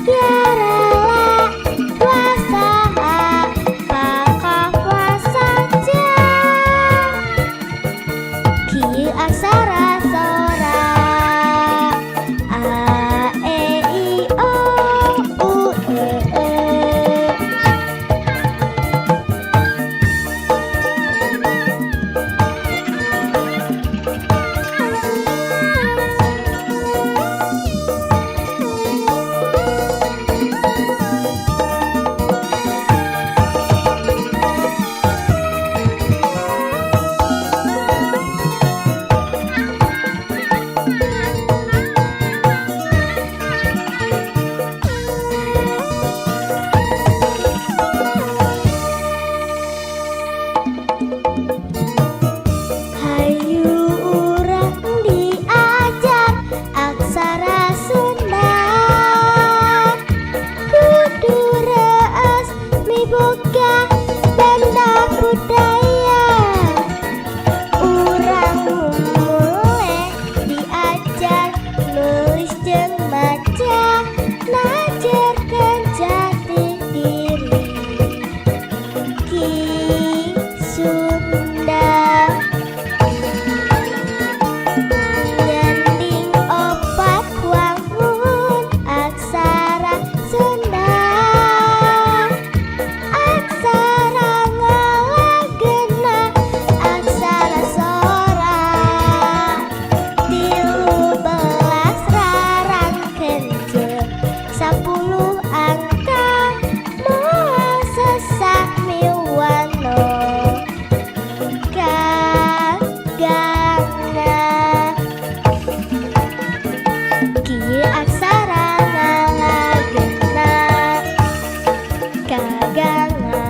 Yarala wasaha pakawasaja. Kieu aksara sora A E I O U E E. Hayu urang diajar aksara Sunda, kudu reueus miboga benda budaya. Urang mulai diajar nulis jeung maca, ngajarkeun jati diri Ki Sunda. Nyanding opat wangun aksara Sunda, aksara ngalagena, aksara sora. 13 rarangken jeung 10 angka, moal sesat miwano kagangna. Kieu aksara ngalagena, kagangna,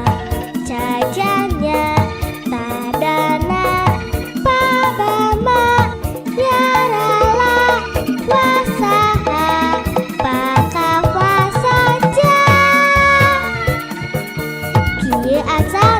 cajanya, tadana, pabama, yarala, wasaha, pakawasaja. Kieu aksara.